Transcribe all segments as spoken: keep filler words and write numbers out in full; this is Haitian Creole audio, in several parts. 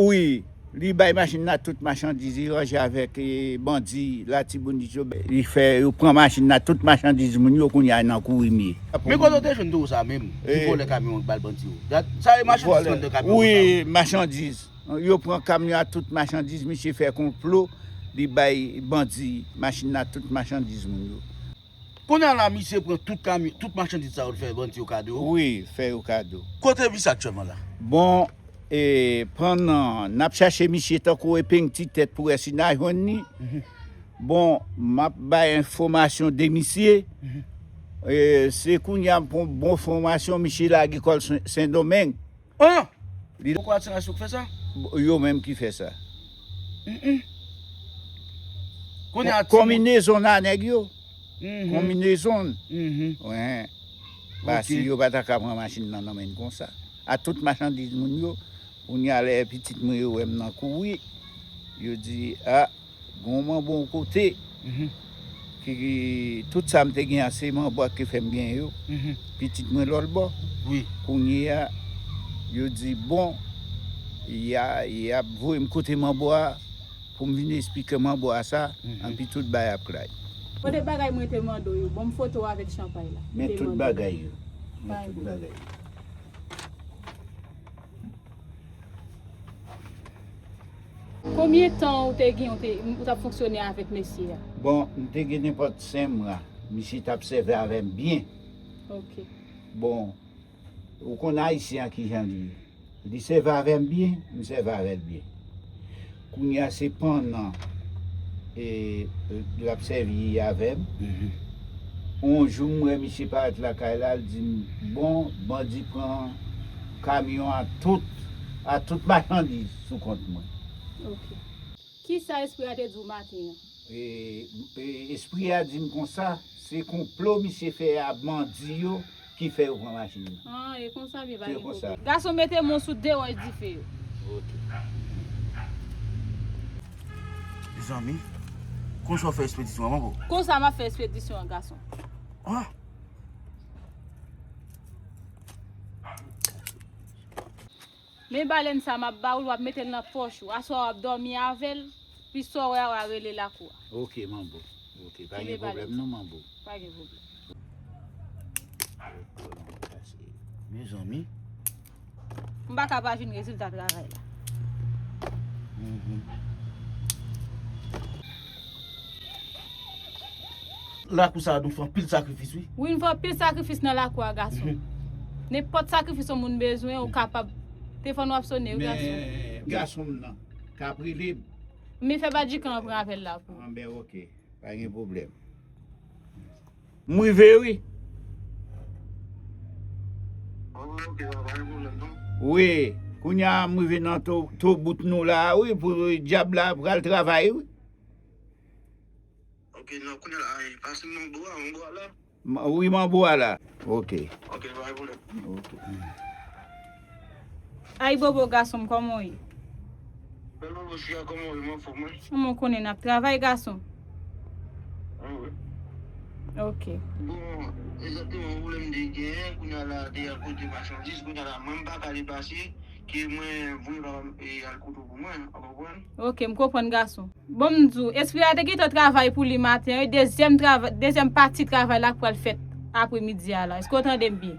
Wi, li bay machin nan tout machandiz, li ranje avèk, e, bandi Latibonit yo, li fè yo pran machin nan tout machandiz moun yo, kounye a nan kouri m ye. Men kote w te jwenn towo sa menm? Ki vòlè kamyon an k ba l bandi yo? Sa e machandiz ki anndan kamyon sa? Wi, machandiz. Yo pran kamyon a tout machandiz, misye fè konplo, li bay bandi machin nan tout machandiz moun yo. Kounye a la, misye pran tout kamyon, tout machandiz sa yo, l fè bandi yo kado? Wi, fè yo kado. Kote misye aktyèlman la? Bon, e, pandan n ap chache misye tankou epeng ti tèt pou wè si n a jwenn li, bon, m ap bay enfòmasyon de misye. E, se kounye a m pran bon enfòmasyon, misye lage kò l Sen, Sendomeng. An! Li poko atirasyon k fè sa? Yo menm ki fè sa. Kounye a, konbinezon a nèg yo. Konbinezon. Wen. Paske yo pa ta ka pran machin nan nan men n konsa. A tout machandiz moun yo, kounye a lè pitit mwen yo wè m nan kouri, yo di, a, gon manbo yon kote, ki, ki, tout sa m te gen an, se manbo a ki fè m gen yo. Pitit mwen lòt bò. Wi. Kounye a, yo di, bon, y a, y ap voye m kote manbo a, pou m vin esplike manbo a sa, anpi tout bagay ap klè. Kote bagay mwen te mande w yo? Ban m foto avèk chanpay la. Men tout bagay yo. Men tout bagay yo. Konbyen tan ou te gen, ou te, ou t ap fonksyone avèk mesye a? Bon, m te gen nenpòt senk mwa. Misye t ap sèvi avè m byen. Ok. Bon, ou konn Ayisyen an kijan li ye. Li sèvi avè m byen, m sèvi avè l byen. Kounye a se pandan, e, l ap sèvi avè m. On jou m wè misye parèt lakay la, l di m, bon, bandi pran kamyon a tout, a tout machandiz sou kont mwen. Ok. Kisa espri a te di w maten an? E, e, espri a di m konsa, se konplo misye fè a bandi yo ki fè yo pran machin nan. Ah, e konsa, byen, pa gen pwoblèm. Gason, mete men w sou de wòch dife yo. Ok. Mezanmi, konsa w fè espedisyon an, manbo? Konsa m ap fè espedisyon an, gason. Ah! Men balèn sa m ap ba w, w ap mete l nan pòch ou. Aswè a w ap dòmi avè l, pi sò w wè a, w a rele lakou a. Ok, manbo. Ok, pa gen pwoblèm non, manbo. Pa gen pwoblèm. Mezanmi. M pa ka pa jwenn rezilta travay la. Lakou sa a, nou fè anpil sakrifis, wi. Wi, nou fè anpil sakrifis nan lakou a, gason. Nenpòt sakrifis yon moun bezwen, ou kapab. Telefòn w ap sone, wi, gason. Men gason m nan k ap rele m. Men fè badjikan an pran apèl la pou ou. Anben, ok. Pa gen pwoblèm. M rive, wi. Wi, kounye a m rive nan to, to bout nou la, wi, pou dyab la pral travay, wi. Ok, non, kounye a la, ay, pase m manbo a, manbo a la. Wi, manbo a la. Ok. Ok, pa gen pwoblèm. Ok. Ay, bobo, gason m, kòman w ye? Bèl bobo, siya, kòman w ye? M anfòm, wi. Kòman w konnen n ap travay, gason? Wi, wi. Ok. Bon, egzakteman, pwoblèm de gen, kounye a la, de a kote machandiz, kounye a la, mwen, m pa ka depase, ke mwen voye papa m, e, al kote w pou mwen, w konprann? Ok, m konprann, gason. Bon, m di w, espri a te gentan travay pou li maten an, e dezyèm trava-, dezyèm pati travay la k pral fèt apremidi a la. Èske w tande m byen?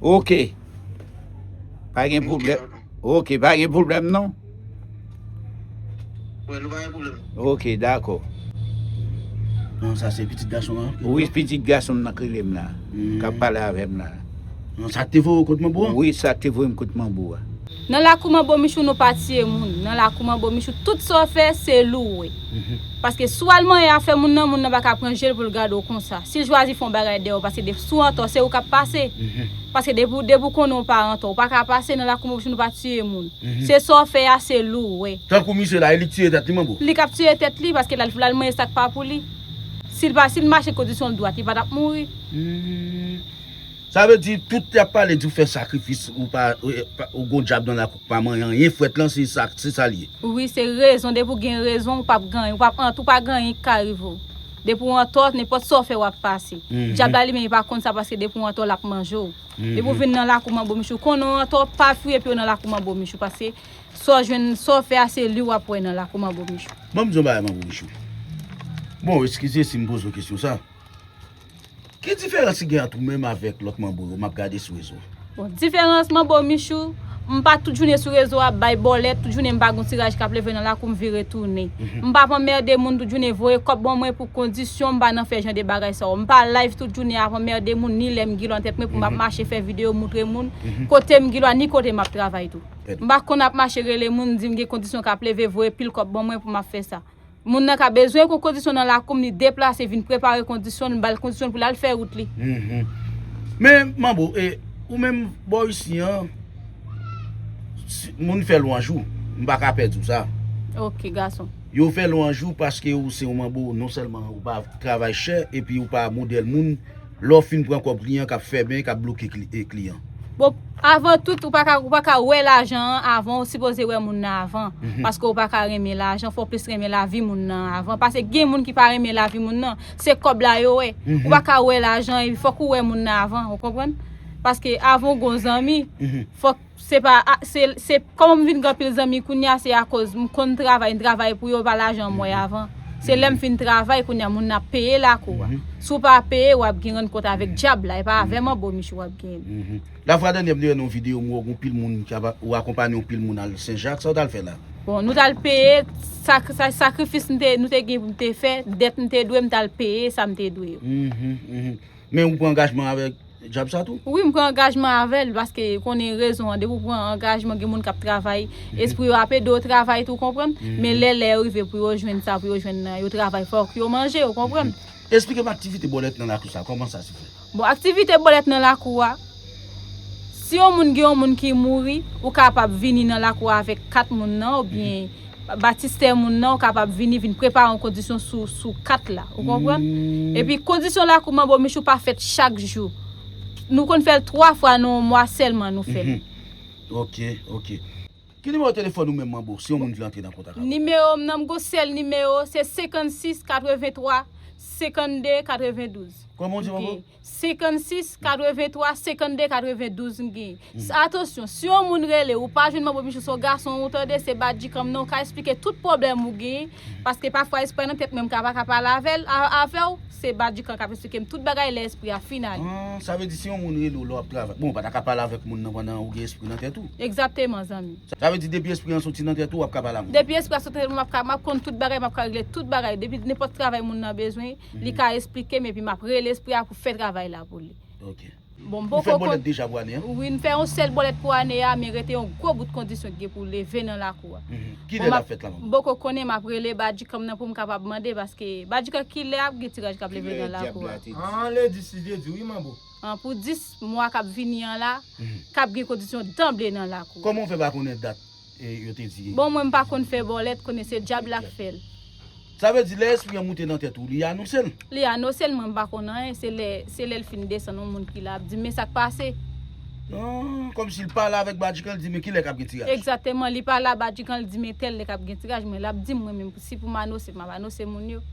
Ok. Pa gen pwoblèm. Ok, pa gen pwoblèm, non. Wè, nou pa gen pwoblèm. Ok, dakò. Non, sa se pitit gason an? Wi, pitit gason m nan k rele m la. K ap pale avè m la. Non, sa k te voye w kot manbo a? Wi, sa k te voye m kot manbo a. Nan lakou manbo Michou nou pa tiye moun. Nan lakou manbo Michou, tout sa w fè, se li w wè. Paske si w al manyen afè moun nan, moun nan pa ka pran je l pou l gade w konsa. Si l chwazi fè yon bagay dèyè w, paske de, si w antò, se ou k ap pase. Paske depi, depi w konnen w pa antò, ou pa ka pase nan lakou manbo Michou nou pa tiye moun. Se sa w fè a, se li w wè. Tankou misye la, e li k tiye tèt li, manbo? Li k ap tiye tèt li, paske l al, l al manyen sa k pa pou li. Si l pa, si l mache kondisyon l dwat, li pa t ap mouri. Sa vle di, tout y ap pale di w fè sakrifis, ou pa, ou, ou gon dyab nan lakou k pa manyen anyen, frèt lan, se sa, se sa l ye. Wi, se rezon, depi w gen rezon, ou p ap gen anyen, ou p ap, ou pa gen anyen ki ka rive w. Depi w antò, nenpòt sa w fè, w ap pase. Dyab la li menm, li pa konn sa, paske depi w antò, l ap manje w. Depi w vin nan lakou Manbo Michou, konnen w antò, pa fouye pye w nan lakou Manbo Michou, paske sa w jwenn, sa w fè a, se li w ap wè nan lakou Manbo Michou. Ban m di w yon bagay, Manbo Michou. Bon, eskize si m poze w kesyon sa. Ki diferans ki gen ant ou menm avèk lòt manbo yo m ap gade sou rezo a? Bon, diferans Manbo Michou, m pa tout jounen sou rezo a ap bay bòlèt, tout jounen m pa gon tiraj k ap leve nan lakou m vire tounen. M p ap anmède moun tout jounen voye kòb ban mwen pou kondisyon, m pa nan fè jan de bagay sa yo. M pa live tout jounen ap anmède moun, ni lè m gen lwa nan tèt mwen pou m ap mache fè videyo moutre moun kote m gen lwa, ni kote m ap travay tou. M pa konn ap mache rele moun, di m gen kondisyon k ap leve, voye pil kòb ban mwen pou m ap fè sa. Moun nan ka bezwen gon kondisyon nan lakou m, li deplase, vin prepare kondisyon, li ba l kondisyon pou l al fè wout li. Men, Manbo, e, ou menm, bò isi an, si, moun fè lwanj ou, m pa ka pè di w sa. Ok, gason. Yo fè lwanj ou paske ou se yon Manbo, non sèlman ou pa travay chè, epi ou pa modèl moun, lè w fin pran kòb kliyan k ap fèmen, k ap bloke kli-, e, kliyan. Bon, avan tout, ou pa ka, ou pa ka wè lajan an avan, ou sipoze wè moun nan avan. Paske ou pa ka renmen lajan, fò w plis renmen lavi moun nan avan. Paske gen moun ki pa renmen lavi moun nan, se kòb la yo wè. Ou pa ka wè lajan, epi fòk ou wè moun nan avan, ou konprann? Paske avan w gon zanmi, fòk se pa, a, se, se, kòman m vin gen anpil zanmi kounye a, se akoz m konn travay, m travay pou yo, pa lajan m wè avan. Se lè m fin travay, kounye a moun nan ap peye lakou a. Si w pa peye, w ap gen rann kont avèk dyab la, e pa avè Manbo Michou w ap gen. Lafwa dènyè m te wè nan yon videyo m wè w gon pil moun ki ap, ou akonpanye yon pil moun al Senjak, sa w t al fè la? Bon, nou t al peye sak-, sa, sakrifis m te, nou te gen pou m te fè, dèt m te dwe, m t al peye sa m te dwe yo. Men ou pran angajman avèk djab sa tou? Wi, m pran angajman avè l, paske konnen rezon an, depi w pran angajman, gen moun k ap travay, espri yo ap ede w travay tou, konprann? Men lè, lè yo rive pou yo jwenn sa, pou yo jwenn nan, yo travay, fòk yo manje, ou konprann? Esplike m aktivite bòlèt nan lakou sa, kòman sa se fèt? Bon, aktivite bòlèt nan lakou a, si yon moun gen yon moun ki mouri, ou kapab vini nan lakou a avèk kat moun nan, oubyen batistè moun nan, ou kapab vini, vin prepare yon kondisyon sou, sou kat la, ou konprann? Epi kondisyon lakou Manbo Michou pa fèt chak jou. Nou konn fè l twa fwa nan yon mwa sèlman nou fè l. Ok, ok. Ki nimewo telefòn ou menm, Manbo, si yon moun vle antre nan kontak avè w? Nimewo m nan, m gon sèl nimewo, se senkannsis katrevenntwa senkannde katrevendouz. Kòman w di, Manbo? Senkannsis katrevenntwa senkannde katrevendouz m gen. Atansyon, si yon moun rele, ou pa jwenn Manbo Michou, se yon gason ou tande, se Badjikan m nan, ou ka esplike tout pwoblèm ou gen, paske pafwa espri a nan tèt mwen, m ka pa ka pale avè l, a-, avè w, se Badjikan k ap esplike m tout bagay lè espri a fin ale. Ah, sa vle di si yon moun rele w lè w ap travay, bon, ou pa ta ka pale avèk moun nan pandan ou gen espri nan tèt ou? Egzakteman, zanmi. Sa vle di depi espri an soti nan tèt ou, w ap ka pale a moun? Depi espri a soti nan tèt mwen, m ap ka, m ap konn tout bagay, m ap ka regle tout bagay. Depi nenpòt travay moun nan bezwen, li ka esplike m, epi m ap rele espri a pou fè travay la pou li. Ok. Bon, m poko konn. Ou fè bòlèt deja pou ane an? Wi, m fè yon sèl bòlèt pou ane a, men rete yon gwo bout kondisyon ki gen pou leve nan lakou a. Kilè l ap fèt la, Manbo? M poko konnen, m ap rele Badjikan m nan pou m kapab mande, paske Badjikan kilè ap gen tiraj k ap leve nan lakou a? Kilè dyab la te di? An, le dis li te di, wi, Manbo. An, pou dis mwa k ap vini an la, k ap gen kondisyon danble nan lakou a. Kòman w fè pa konnen dat, e, yo te di? Bon, mwen, m pa konn fè bòlèt, konnen se dyab la k fè l. Sa vle di lè espri an moute nan tèt ou, li anonse l? Li anonse l, mwen m pa konn anyen, se lè, se lè l fin desann yon moun ki la ap di m, men sa k pase. Ah, kòmsi l pale avèk Badjikan, l di, men kilè k ap gen tiraj? Egzakteman, li pale a Badjikan, l di, men tèl lè k ap gen tiraj, men l ap di m, mwen menm, si pou m anonse, m ap anonse moun yo.